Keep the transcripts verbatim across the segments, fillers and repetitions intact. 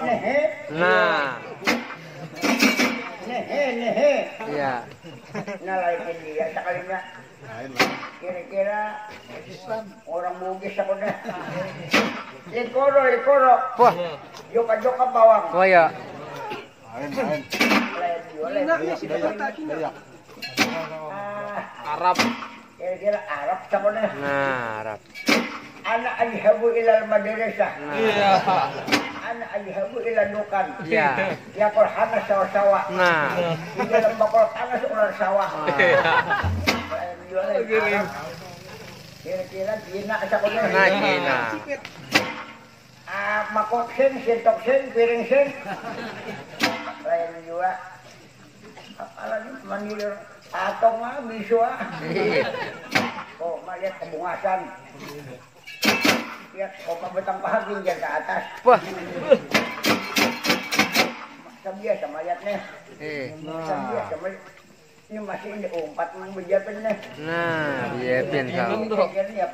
Nehe. Nah. Nehe, nehe. Iya. Nah, lain dia sekalinya. Kira-kira orang Bugis aku dah. Likoro, likoro. Wah. Joka-joka bawang. Oh ya. Lain, lain. Lain dia, lain. Enak nih si Dayak, Dayak. Ah, Arab. Kira-kira Arab siapa nih? Nah, Arab. Anak adhabu ilal madrasah. Nah. Iya. Anak adhabu ilal dukan. Iya. Ya, kol hanas sawa-sawa. Nah. Di dalam bakul panas ular sawah. Nah. Iya. Lain dia, lain Arab. Kira-kira Cina siapa nih? Nah, Cina. Ah, makok sing, sintok sing, piring sing. Lain jua. Apalagi mandir patong ah, bisu ah. Iya. Oh, malihat kebungasan. Lihat koma betang paha ginjal ke atas. Wah. Masa biasa malihat nih. Eh. Masa biasa malihat. Ini masih ini umpat nang bejapin nih. Nah, bejapin kau. Ini kayaknya ya,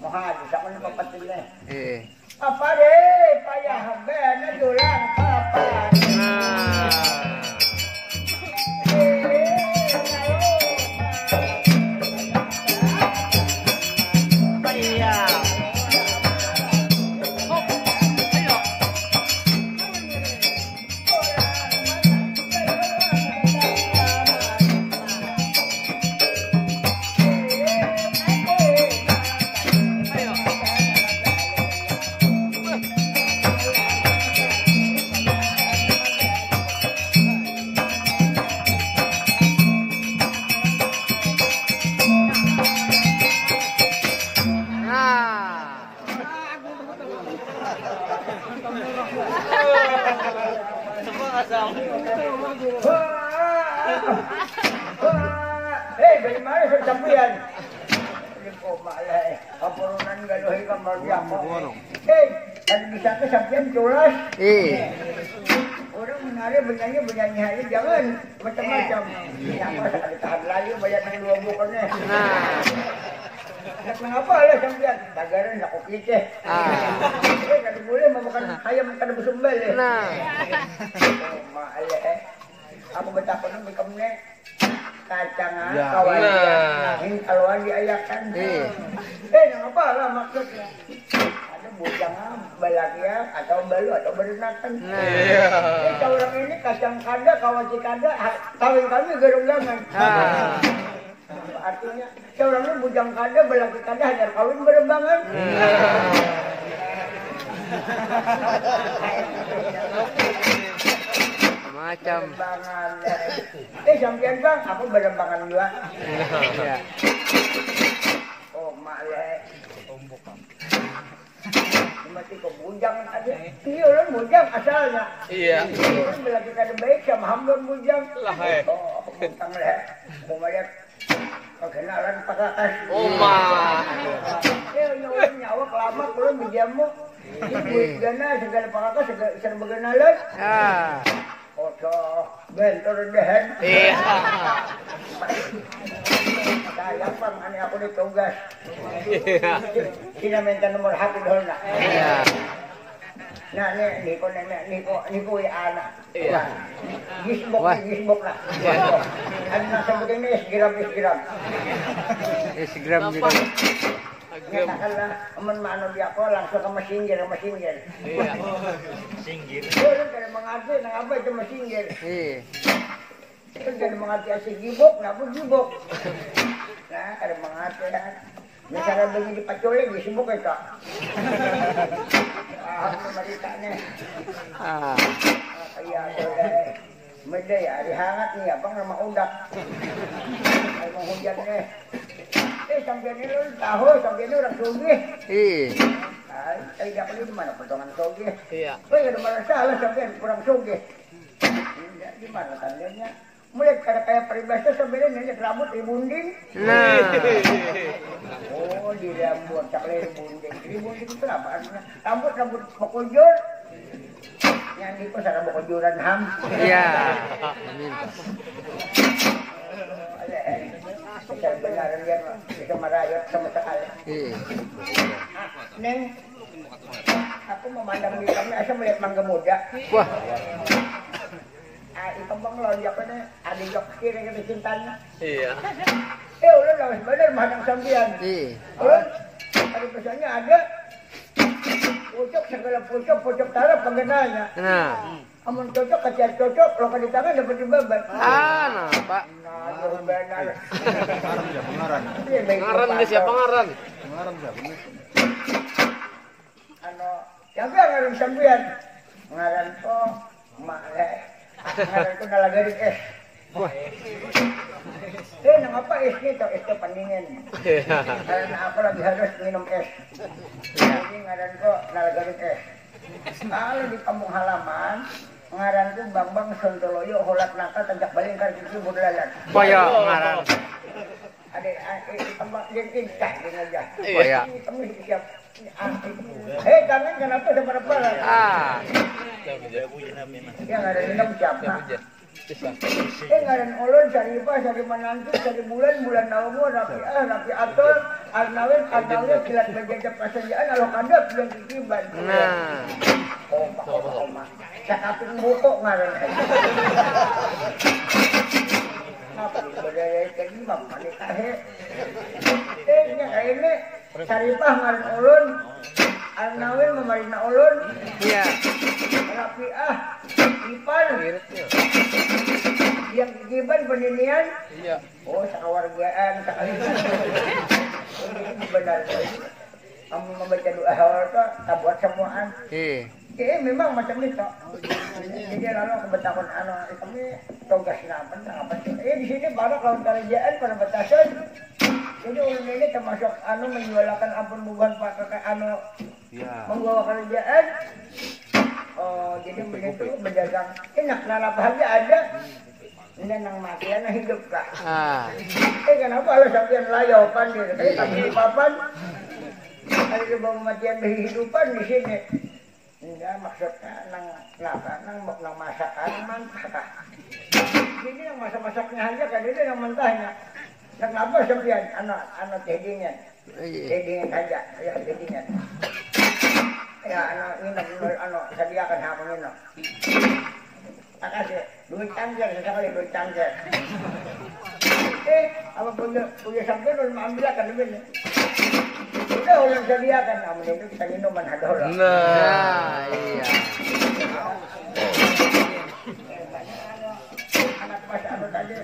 mau habis aku nih papat ini. Eh. Apa deh, payah bana julang papat. Nah. Eh, iya. Hei, bagaimana sampian? Oh, malah, kapurunan galuh ikam baru aku. Hei, ada di sana sampian culas. Eh. Orang menari, benyanyi, benyanyi aja, jangan macam-macam. Ini apa, ada tahan lagi, banyak yang dua bukannya. Nah. Mengapa lah sampian? Tagaran aku kicih. Ah. Eh, kada boleh memakan ayam kada besumbal ya. Nah. Oh, ma, ayah, eh. Aku betakun ikam nih. Kacang ah, ya. Kawan nah. Nangin kaluan diayakan. Eh. Eh, nang apa lah maksudnya? Ada bujang ah, balakian atau balu atau berenakan. Nah. Iya. Eh, orang ini kacang kada, kawaci kada, ha-, kawin kami gerunggangan. Ah. Artinya, seorang ini bujang kada, belaki kada, hanyar kawin berembangan. Macam. Berembangan. Eh, sampian bang, aku berembangan juga. Iya. Oh, mak leh. Mati kok bujang aja. Iya, orang bujang asalnya. Iya. Orang berarti kada baik sama hamba bujang. Lah, eh. Oh, bujang lah. Mau melihat perkenalan pakakas. Oma. Eh, nyawa, nyawa kelamak belum dijamu. Ini duit gana, segala pakakas, segala, serba gana, Lun. Ah. Oto, bentor dehen. Iya. Sayang, Bang, ani aku ni tugas. Iya. Sina minta nomor H P dahulu, nak. Iya. Nah, ni, ni ko, ni, ni, ni ko, ni ko W A, nak. Iya. Nah, Gisbok, wah. Ni, Gisbok, nak. Iya. Ada nak sebut ini, Instagram, Instagram. Instagram gitu. Nyatakanlah, amun maanu di aku langsung ke Messenger, Messenger. Iya. Singgir. Iya, lu kada mengerti, nang apa itu Messenger? Iya. Lu kada mengerti asli gibok, napa gibok? Nah, kada mengerti, nah. Misalnya bini dipaculi, disibuk itu. Ah, aku merita nih. Ah. Ah, iya, boleh. Meda ya, hari hangat nih, abang nama udak. Hari mau hujan nih. Eh, sampian ini lu tahu, sampian ini orang sugih. Ih. Ay, ay, dia di mana potongan sugih? Iya. Oh, ya, ada masalah sampian kurang sugih. Di mana tandanya? Mulai kada kayak peribahasa sampian ini rambut ribunding. Nah. Oh, di rambut, cakle ribunding. Ribunding itu apa artinya? Rambut, rambut mekujur. Yang itu sarang bekujuran ham. Iya. Meminta. Bisa benar dia bisa merayap sama sekali. Iya. Neng, Aku memandang di kami asa melihat mangga muda. Wah. Ah, itu bang lo dia apa nih? Ada jok kiri kiri cintanya. Iya. Eh, ulun lawas bener mandang sampian. Ih. Ulun ada pesannya ada. Pucuk segala pucuk, pucuk tarap penggenanya. Nah. Amun cocok kecil cocok, lo di tangan dapat di babat. Ah, napa? Nah, jauh benar. Ngaran siapa ngaran? Iya, baik Ngaran bapak. Dia siapa ngaran? Ngaran siapa nih? Anu, siapa yang ngaran sampian? Ngaran ko mak eh. Ngaran ko nalagarik eh. Eh, nang apa es ni tau es teh pendingin. Karena aku lagi harus minum es. Jadi ngaran ko nalagarik eh. Kalau di kampung halaman, ngaran ko Bambang Sontoloyo holat naka tancak balingkar kiki budlalan. Koyo ngaran. Ada eh, eh, tambah dia indah dia aja. Koyo. Ini kami siap. Ah, eh jangan kenapa sama apa? Ah. Yang ada minum siapa? Eh ngaran ulun Saripah, Sari Mananti, Sari Bulan, Bulan Naungu, Rapiah, Rapi Atul, Arnawin, Arnawin, Kilat Bajajah Pasanjaan, Aloh Kadap, yang kikiban. Nah. Oma, oma, oma. Sakaping buku ngaran. Ngapa dibadayai tadi mah panik ahe. Eh, ini kayak ini Saripah ngaran ulun. Arnawin mamarina ulun. Iya. Rapiah, Ipan, yang kikiban peninian. Iya. Oh, sakawargaan sakali. Benar. Kamu membaca doa awal tuh, tabuat semuaan. Ih. Eh, memang macam itu. Jadi lalu aku bertakun anu, kami tugas apa, apa sih? Eh, di sini baru kalau kerajaan pada batasan. Jadi ulun ini termasuk anu menjualakan ampun bubuhan pak kakak anu Ya. membawa kerajaan. Oh, jadi begitu berdagang. Enak, nah apa aja ada. Ini nang mati, nang hidup kah? Ah. Eh, kenapa kalau sampean layo kan dia? Tapi kami di papan. Ada di bawah matian kehidupan di sini. Enggak, maksudnya nang napa nang nang masakan mantah kah? Jadi yang masak-masaknya aja kan ini yang mentahnya. Nang apa sampean anak anak teh dingin? Teh Iya. Dingin aja, ya teh dingin. Ya anak ini anu sediakan aku minum. Makasih. Duit cangkir sekali duit cangkir. Eh, apa punya punya sampean ulun ambil akan ini. Udah ulun sediakan, namun itu kita minuman ada orang. Nah, Iya. Anak pas anu tadi.